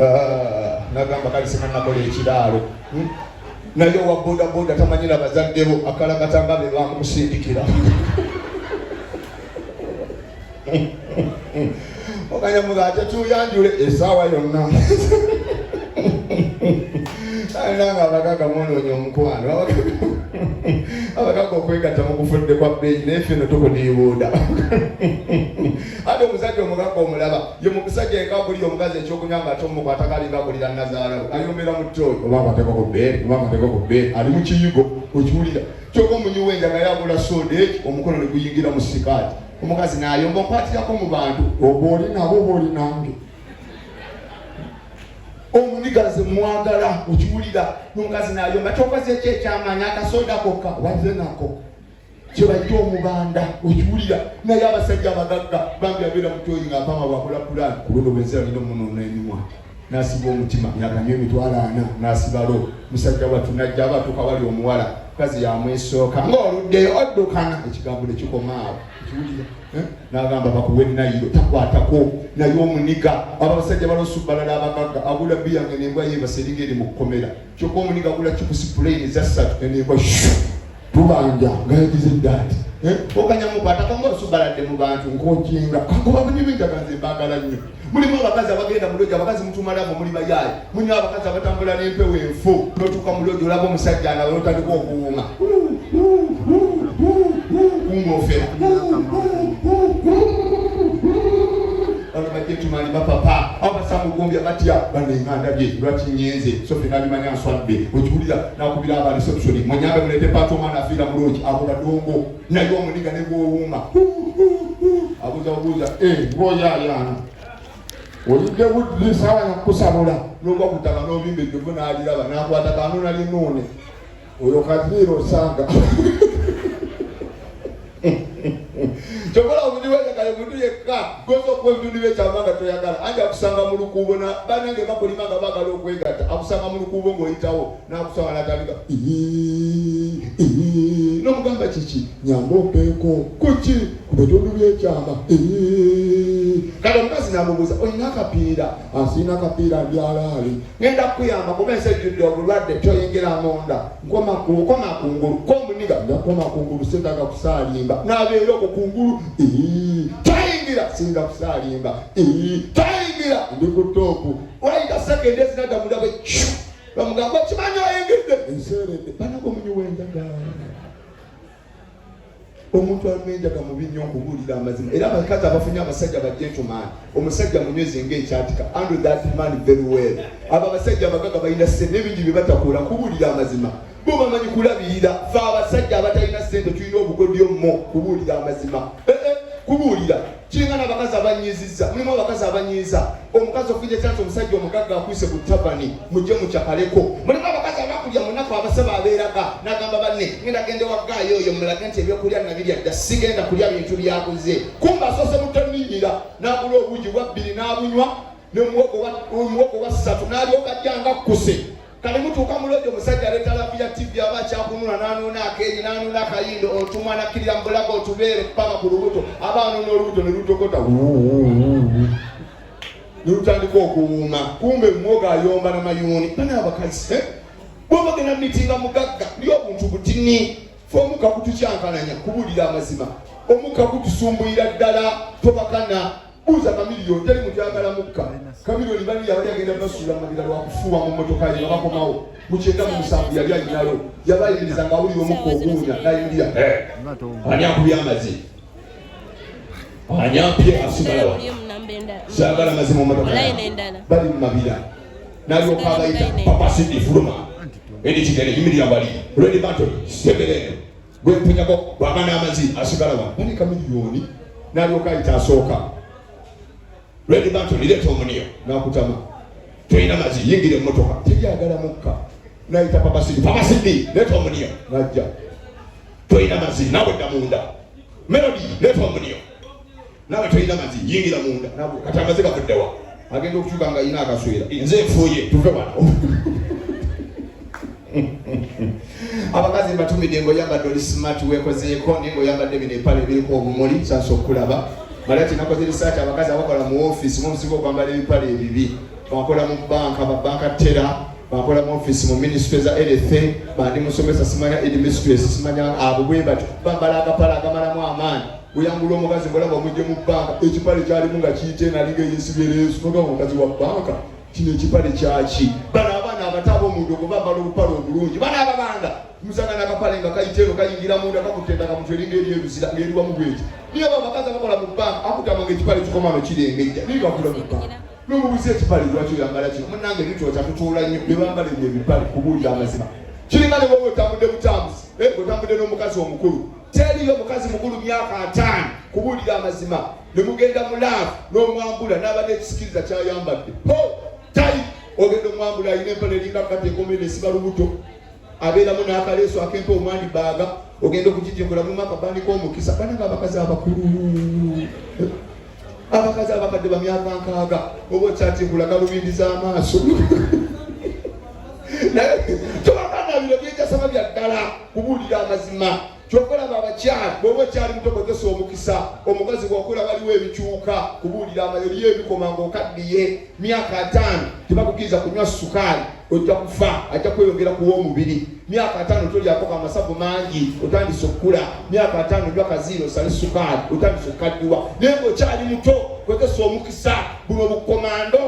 Ah, nagamba kale singa nakola ekiraalo, Naye owa bodaboda tamanyira bazadde bo, akalakata nga be bamukusindikira. Oganya muga ate tuyanjule esaawa yonna. Alina nga abagaga mwonoonya omukwano. Abagaga okwegatta mukufudde kwa bbeeyi, naye ffe no tukudiibuuda. Ate omusajja omugagga omulaba ye musajja yeka agulira omukazi ekyokunywa nga ate omukwata kalinga agulira nazaalawe, ayombera mu ttooyi oba akateeko ku bbeere, oba akateeko ku bbeere, ali mu kiyigo okiwulira. Kyokka omunywi w'enjaga yagula soda eki omukono ne guyingira mu sikaati, omukazi n'ayomba okwatirako mu bantu. Oba oli nabo oba oli nange. Omunigaze mwagala okiwulira, n'omukazi n'ayomba kyokoze eki ekyamaanyi akasoda kokka wazze nako. Kyebayita omubanda okiwulira. Naye abasajja abagagga bambi abeera mutoyi nga apama bwakola pulaani ku luno bwenzira nina omunoona emimwa nasiba omutima yakanywa 400,000 nasibalo musajja wattu najja aba atuuka wali omuwala mukazi yamwesooka ng'oluddeyo oddukana ekigambo ne kikoma awo okiwulira, eh? N'agamba bakuwe nayiro takwatako. Naye omuniga abo abasajja balosubalala abagagga agula bbiya nga nembwa yeebasa eringa eri mu kkomera, kyokka omuniga agula chipusi puleyini za ssatu enembwa shu tubanja nga yagize ddaati, eh? Oganya mukwatako ng'osubaladde mu bantu nkokinga kuba bunyuma enjaga. Nze mbaagala nnyo. Mulimu abakazi abagenda mu lodge, abakazi mutumalamu muli bayaayi. Mulimu abakazi abatambula n'empewo enfu, n'otuuka mu lodge olaba omusajja anaba n'otandika okuwuuma ng'ofera. Bano bajetumani bapapa abasamugumbya batya banenganda bye lwaki nyenze sofe nabimanya nswadde okiwulira. Nakubira aba reception, munyambe mulete paati omwana afiira mu lodge. Abo badongo. Naye omuniga ne gwowuuma abuuza bubuuza, eh, ng'oyayaana oyidde buddi saawa yakusabula. Nogwa ku ttaka n'obimba ejjovu n'aliraba n'akwata kanona linuune. Oyo kaziira osanga. Kyokola omuntu weyagala omuntu yekka goza okuba ebitundu byekyama nga toyagala anti akusanga mu lukuubo banange bakulima nga bagala okwegatta, akusanga mu lukuubo ng'oyitawo n'akusanga n'atandika n'omugamba kiki nyamba ompeeko. Kuki? Ku bitundu by'ekyama. Kale omukazi n'amubuuza, olina akapiira? Asiina akapiira, ndyalaali. Ngenda kukuyamba kuba ensi ejjudde obulwadde, toyingira munda, nkoma kungulu komuniga Ndakoma kungulu, setaga kusaalimba. N'abeera okwo kungulu, tayingira singa kusaalimba, tayingira. Ndi ku top. Wayita sekendi ezinadda munda bwe bamugamba okimanyi oyingidde. Nseeredde. Banaga omunywi w'enjaga, omuntu aluma enjaga mubi nnyo nkubuulira amazima. Era abakazi abafunye abasajja ba gentleman, omusajja munyweze ng'ekyatika, handle that man very well. Abo abasajja abagaga balina ssente n'ebingi bye batakola, nkubuulira amazima, bo bamanyi kulabirira. Fe abasajja abatalina ssente tulina obukodyo mmo, kubuulira amazima. Eh, eh, kubuulira kiringa n'abakazi abanyiizizza. Mulimu abakazi abanyiiza omukazi ofunye chance, omusajja omugagga akwise ku tavani mujje mucakaleko. Mulimu abakazi abakulya munaku abasaba abeeraga n'agamba banne ngenda gende wa gaayo oyo mulage nti ebyokulya nabirya dda, sigenda kulya bintu byaguze. Kumba asoose mutoninyira n'agula obuugi bwa bbiri n'abunywa ne muwogo wa ssatu n'alyoka ajja nga kkuse. Kale mutuuka mu lodge, omusajja aleeta love ya TV, aba akyakunula n'anuuna akeeri n'anuuna akayindo otumwa nakkirira mu bulago otubeere paka ku lubuto, aba anuuna olubuto ne lutokota ne lutandika okuwuuma, kumbe muwogo ayomba na mayuuni. Bana abakazi, eh? Bwoba genda mitinga mugagga li obuntu butini fe omukka gutukyankalanya, kubuulira amazima omukka gutusumbuyira ddala. Tobakana buuza Kamiliyoni, teri muntu ayagala mukka. Kamiliyoni bali yabali agenda basuula mabira lwakufuuwa mu mmotoka ye nga bakomawo mu 97 yali ayinalo yabayimiriza nga awulira omukka oguwunya nayimirira, ani akubye amazi, ani ampye asigala wano, saagala mazzi mu mmotoka, bali mu mabira. N'alyoka abayita, Papa Sidi fuluma, Edi Kigere yimirira wali, Redi Banton sembereno, gwempunyako bwaba n'amazi asigala wano. Bali Kamiliyoni n'alyoka ayita asooka, Redi Banton leeta omuniyo n'akutama, tolina mazi yingira emmotoka, teryagala mukka. N'ayita Papa Sidi, Papa Sidi leeta omuniyo n'ajja, tolina mazi nawe dda munda. Melody leeta omuniyo, nawe tolina mazi yingira munda. Nawe kati amazi gavuddewa? Agenda okukyuka nga alina akaswera, nze nfuuye tuve wano. Abakazi mbatumidde ng'oyambadde oli smart weekozeeko, naye ng'oyambadde bino empale ebiriko obumuli sansa okulaba malati. Nakoze research, abakazi abakola mu ofiisi mubuzibu okwambala ebipale ebibi. Bakola mu banka, babanka tera, bakola mu office mu ministry za LFA, bandi musomesa simanya headmistress simanya abo bwe batyo. Bambala akapala akamalamu amaanyi. Oyambula omukazi ngolaba omujje mu banka, ekipale kyalimu nga kiyite nalinga eyesibye leesu, nogamba omukazi wa banka kino ekipale kyaki? Bano abaana abato ab'omudogo bambala obupale obulungi, bano ababanda musanga nakapale nga kayita eno kayingira munda kakutenda kamuntu eringa eri eruzira ng'eriwamu bweti. Niyo abo abakazi abakola mu banka akutama ng'ekipale kikomano kirengejja naye bakula mu banka nomubuuza ekipale lwaki oyambala kino, munnange bitwokya tutuula nnyo ne bambala ebyo ebipale. Kubuulira amazima kiringa ne bwoba otambudde butambuzi, otambudde n'omukazi omukulu, teriyo mukazi mukulu myaka 50 kubuulira amazima ne mugenda mu laavu n'omwambula n'aba n'ekisikiriza kyayambadde ho tayi ogenda omwambula alina empale eringa kati ekomere esiba lubuto abeeramu n'akaleeso ak'empewo mwandibaaga ogenda okugijingula mulimu akabandi k'omukisa. Banange abakazi abakulu, abakazi abakadde ba myaka 60 oba okyatinkula galubindi z'amaaso naye tobagana bino byenjasama bya ddala. Kubuulira amazima kyokolaba abakyala bw'oba okyali muto kozesa omukisa omukazi bw'okola waliwo ebikyuka. Kubuulira amazima eriyo ebikoma ng'okaddiye myaka 50 tebakukkiriza kunywa sukaali, ojja kufa, ajja kweyongera kuwa omubiri. Myaka 50 tolyako amasavu mangi, otandise okukula. Myaka 50 onywa kaziiro osale sukaali, otandise okukaddiwa. Naye ng'okyali muto kozesa omukisa buno bukomando,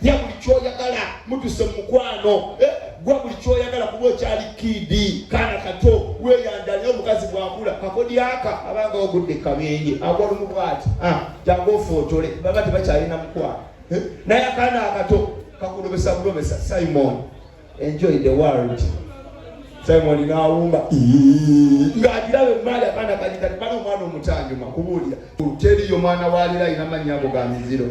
lya buli kyoyagala, mutuse mu mukwano, gwa buli kyoyagala kuba okyali kid, kaana kato weeyandalye. Omukazi bwakula kakodyaka abanga ogudde kabenje agwa lumu bwati, jangu ofootole, baba tebakyalina mukwano. Naye akaana akato kakulobesa bulobesa. Simon, enjoy the world. Simon n'awumba ng'agiraba emaali akaana kagita bana omwana omutanyuma. Kubuulira teriyo mwana waalira alina mannya ago ga miziro.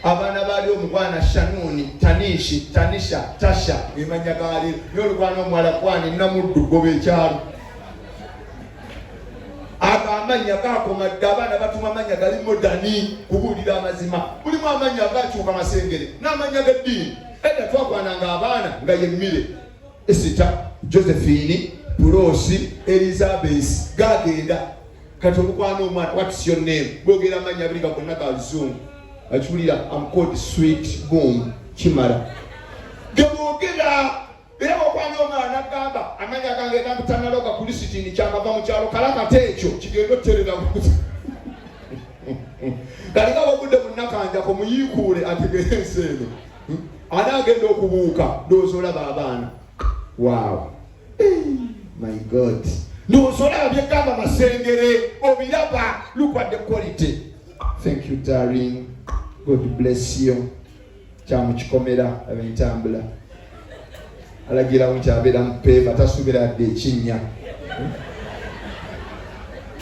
Abaana baali omukwana Shanuni, Tanishi, Tanisha, Tasha emanya gaaliro, naye olukwana omuwala kwani Namuddu goba ekyalo. Ago amannya gakoma dda. Abaana batuma amannya gali modern. Kubuulira amazima mulimu amannya agakyuka Masengere n'amannya g'eddiini. Edda twakwananga abaana nga yemmire Esita, Josephine, Pulosi, Elizabeth gagenda. Kati olukwana omwana, "What's your name?" Bogera amannya abiri nga gonna ga luzungu. Akiwulira, "Am called Sweet Boom," kimala gebogera. Era bwokwana omwana nagamba amanya gange gambutanaloga kulisitini kyakava mu kyalo kalakata ekyo kigenda oterera kalinga bwogudde munakanjako muyiikuule ategeere ensi eno anaagenda okubuuka. Ndowooza olaba abaana, wow, my God, ndowooza olaba byegamba Masengere obiraba. Look at the quality. "Thank you darling, God bless you." Kyamukikomera abentambula alagirawo nti abeera mu peeva tasuubira adde ekinnya.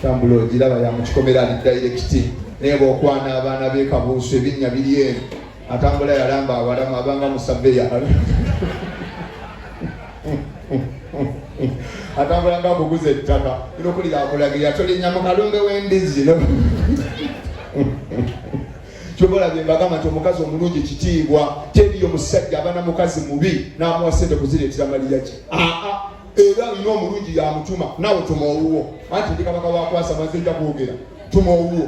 Tambula ogiraba yamukikomera ali direct. Naye bwokwana abaana b'ekabuusu ebinnya biri eno atambula yalamba awalamu abanga musaveya atambula nga akuguza ettaka inokulira akulagirira tolinnya mu kalumbe w'embizzi. Kyobola bye mbagamba nti omukazi omulungi kitiibwa. Teriyo musajja aba na mukazi mubi n'amuwa sente kuzireetera maliya ki aa. Era alina omulungi yamutuma, naawe tuma owuwo. Anti ndi kabaka wakwasa maze nja kwogera, tuma owuwo.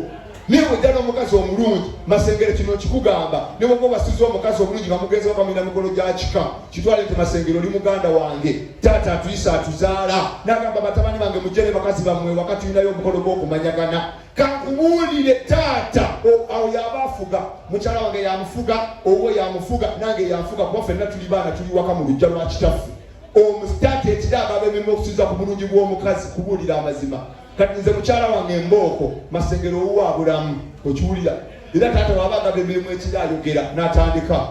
Naye bwojja n'omukazi omulungi Masengere, kino kikugamba ne bwoba obasiza omukazi omulungi nga mugenzi wakamina mikolo gya kika, kitwale nti Masengere oli muganda wange, taata atuyisa atuzaala n'agamba batabani bange mujje ne bakazi bammwe waka tulinayo omukolo gw'okumanyagana. Kankubuulire taata awo yaba afuga mukyala wange yamufuga owuwo yamufuga nange yanfuga kuba ffenna tuli baana tuli waka mu luggya lwa kitaffe. Omutaata ekiro agaba emirimu okusinza ku bulungi bw'omukazi. Kubuulira amazima kati nze mukyala wange embooko Masengere owuwo abulamu okiwulira. Era taata waba agaba emirimu ekiro ayogera n'atandika,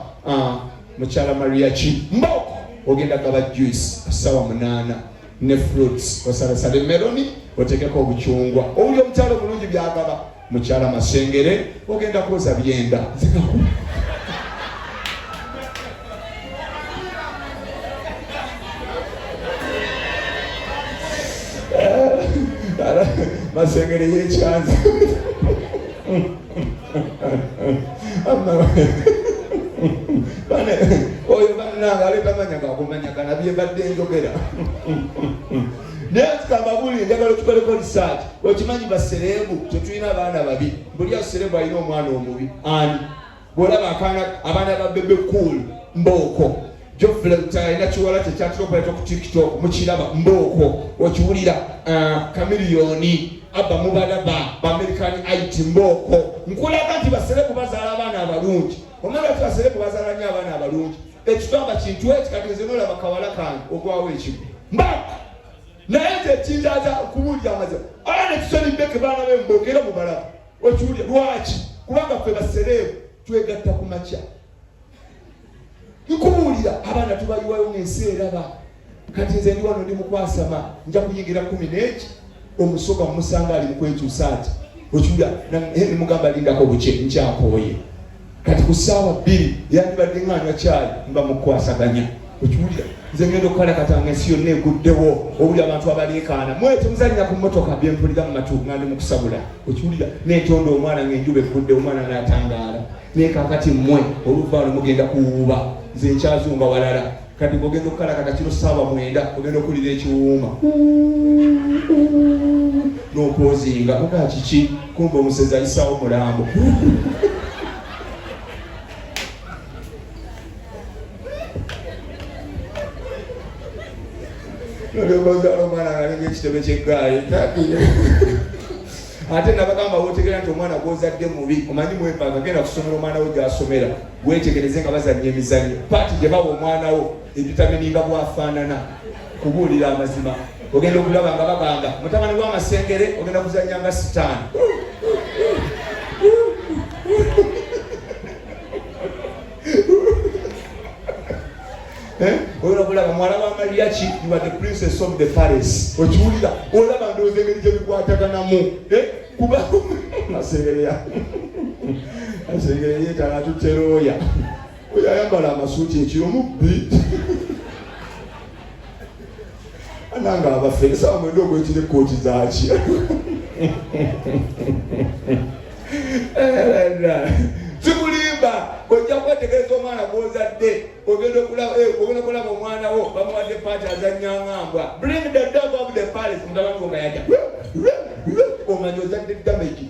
mukyala Maria ki mbooko ogenda gaba juice ssaawa 8 ne fruits, osalasale meloni otekeko obucungwa. Owuli omukyala omulungi byagaba. Mukyala Masengere ogenda kwoza byenda. Masengere yekyanza oyo bannange aleeta manya gakumanyagana byembadde njogera. Naye nzikambabuli njagala okikoleko research. Okimanyi baserebu tetulina baana babi. Buli aserebu alina omwana omubi ani? Bw'olaba akaana abaana ba Bebe Cool mbooko. Geoffrey Lutaaya alina kiwala kye kyatera okuleeta ku TikTok mukiraba mbooko okiwulira Chameleone Abba mubalaba ba American IT mbooko nkulaga nti baserebu bazaala abaana abalungi omanyi lwaki baserebu bazaala nnyo abaana abalungi ekitwamba kintu eki kati nze nolaba kawala kange ogwawo ekigo mbooko naye nze ekindaza okubuulira amazima ala nekisoni beke baana b'embooko era mubalaba okiwulira lwaki kubanga ffe baserebu twegatta ku makya nkubuulira abaana tubayiwayo ng'ensi eraba kati nze ndi wano ndi mukwasama nja kuyingira kumi n'eki omusoga mumusanga ali mukwekyusa ati okiwulira nemugamba lindako bukye nkyakooye kati ku ssaawa bbiri yandibadde ng'anywa kyayi mba mukwasaganya okiwulira nze ngenda okukalakata nga ensi yonna eguddewo owulira abantu abaleekaana mwe temuzannya ku mmotoka byempulira mu matu nga ndi mukusabula okiwulira nentonda omwana ng'enjuba eggudde omwana n'atangaala naye kakati mmwe oluva wano mugenda kuwuuba nze nkyazunga walala kati ng'ogenda okukalakata kiro ssaawa mwenda ogenda okuwulira ekiwuuma n'okwozinga oga kiki kumbe omusezi ayisaawo mulambo nolyokozaala omwana ngalinga ekitebe kyeggaali ate nabagamba wotegera nti omwana gwozadde mubi omanyi mwepanga genda kusomera omwana wo gyasomera wetegereze nga bazanya emizanyo paati gye bawa omwana wo editamininga bwafaanana kubuulira amazima ogenda okulaba nga bagamba mutabani w'amasengere ogenda kuzanya nga sitaani Eh? Oyina okulaba muwala wa mariachi you are the princess of the palace okiwulira olaba ndowooza engeri gye bikwataganamu eh? kuba masegereya masegereya yetala tuterooya oyo ayambala amasuuti ekiro mubbi ananga abaffe esawa mwenda ogwekiro ekkooti zaki sikulimba ojja kwetegereza omwana gwozadde ogenda okulaba eh, ogenda okulaba omwana wo bamuwadde paati azannya ngambwa bring the dog of the palace mutabani wo nga yajja omanyi ozadde damage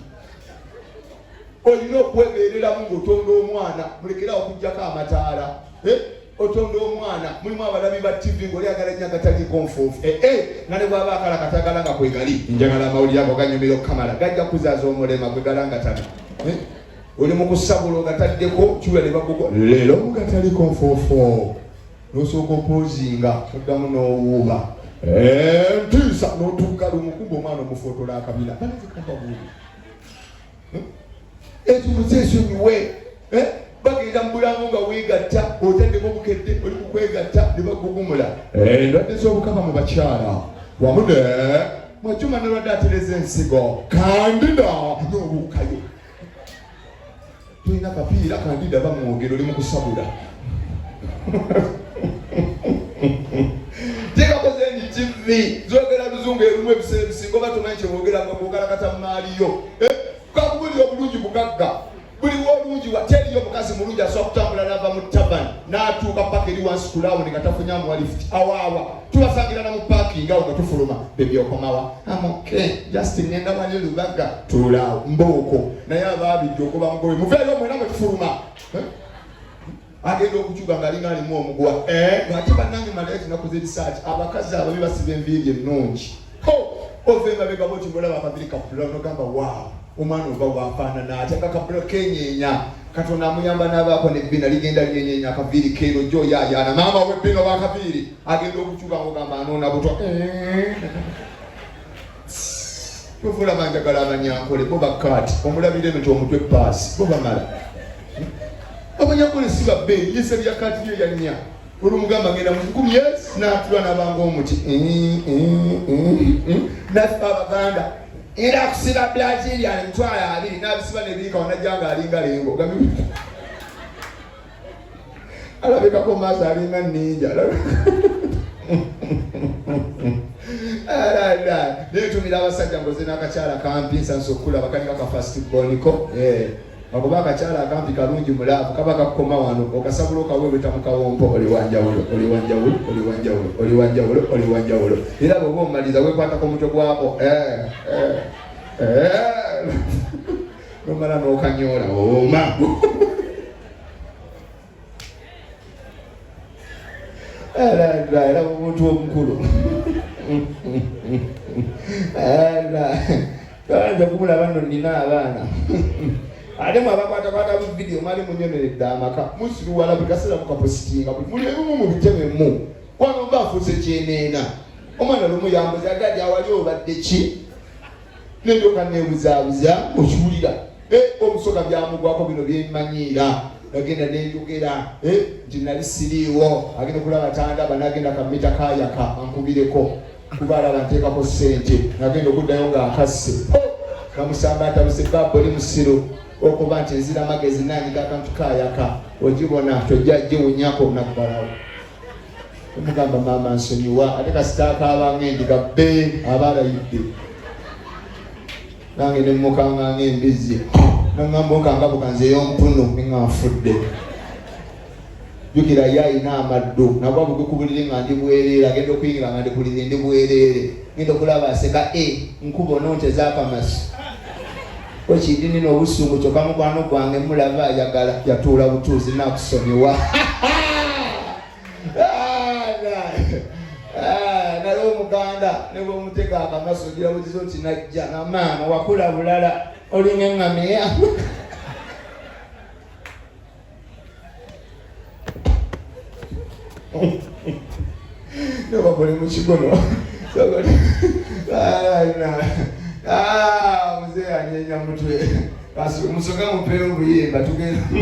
olina okwebeereramu ng'otonda omwana mulekerawo okuggyako amataala eh? otonda omwana mulimu abalabi ba tv ngaoli agala nnyo agataliiko nfuufu ee eh, eh, nga ne bwaba akala katagala nga kwegali njagala amawulire ago ganyumira okukamala gajja kuzaaza omulema gwegala nga tana eh? oli mu kusabula ogataddeko kiwula ne bagugo leero mugataliko nfuufu nosooka opozinga oddamu n'owuuba ntiisa n'otuuka lumu kumba omwana omufotola akabina banazikababuuli ekyo mukyesonyiwe eh? bagenda mu bulamu nga weegatta otaddeko bukedde oli mukwegatta ne bagugumula eh, endwadde z'obukaba mu bakyala wamu ne mwajuma nalwadde atereza ensigo kandida n'obuukayo tulina kapiira kandida bamwogera oli mukusabula tekako zendi tv zogera luzungu erumu ebiseera ebisinga oba tomanyi kyebogera nga bwokalakata mumaaliyo eh, kakubulira obulungi bugagga buli wolungi wa teriyo omukazi mulungi asobola kutambula nava mu taban n'atuuka paka eri wansi kulawundi nga tafunye amuwa lifuti awaawa tubasangira na mu parking awo nga tufuluma bebi okomawa am okay just ngenda wali lubaga tuulaawo mbooko naye abaabidde ogoba mugobe muveeyo mwena mwe tufuluma eh? agenda okukyuka ng'alinga alimu omuguwa eh? ate bannange malayo kinakoze risaaki abakazi ababi basiba enviiri ennungi ova emabega bwoti ngolaba akaviri kabula nogamba waawo omwana oba wafaanana atya nga kabula kenyeenya katonda amuyamba n'abaako nebbina ligenda lyenyeenya akaviiri keero jo yayaana maama webbina oba akaviiri agenda okukyuka ngogamba anoona butwa eh. Tuvula njagala abanyankole bo bakaati omulabira eno omutwe paasi bo bamala abanyankole si babbeeyi yese bya kaati yo yannya olumugamba ngenda mu nkumi yes n'atula n'abanga omuti mm, mm, mm, naffe abaganda era akusiba brazilian emitwalo abiri n'abisiba nebiika wanajja nga alinga lengo alabikako maaso alinga ninja netumira abasajja ngoze n'akakyala kampi nsansa okulaba kalinga ka fast boniko eh. Akuba akakyala akampi kalungi mulaavu kaba kakukoma wano okasabula okaweeweta mu kawompo oli wanjawulo oli wanjawulo oli wanjawulo oli wanjawulo oli wanjawulo era bw'oba omaliza weekwatako omutwe gwako eh, eh, eh. nomala n'okanyoola oma. Era omuntu omukulu nja kumulaba nno nina abaana ate mwe abakwatakwata bu vidiyo mwali munyoneredde amaka musiruwala buli kaseera mukapositinga buli muli ebimu mubitememu wano mba afuuse kyeneena omwana lumu yambuza gadi awali obadde ki nendyoka nebuzaabuza okiwulira eh, omusoga byamugwako bino byemanyiira nagenda nenjogera eh, nti nali siriiwo agenda okulaba tandaba nagenda kamita kayaka ankubireko kuba alaba nteekako ssente nagenda okuddayo nga akasse oh, namusamba atabuse baba oli musiru okuba nti nzira magezi nanyiga akantu kayaka ogibona tojja giwunyako naggalawo omugamba maama nsonyiwa ate kasita akaaba ng'endiga be aba alayidde nange nemukanga ng'embizzi nangamba okanga bukanzi ey'ompunu ninga nfudde jjukira ye alina amaddu nagwa bugwe ku buliri nga ndi bwereere agenda okuyingira nga ndi buliri ndi bwereere ngenda okulaba aseka e nkuba ononteza akamasu okindi nina obusungu kyokka mukwano gwange mulaba ayagala yatuula butuuzi nakusonyiwa ah, naye omuganda nebwomutega akamaso ogira bugizo nti najja namaama wakula bulala olinga eŋŋamiya nobakole mukigono ah, muzee anyenya mutwe musoga mupeewo obuyimba tugenda.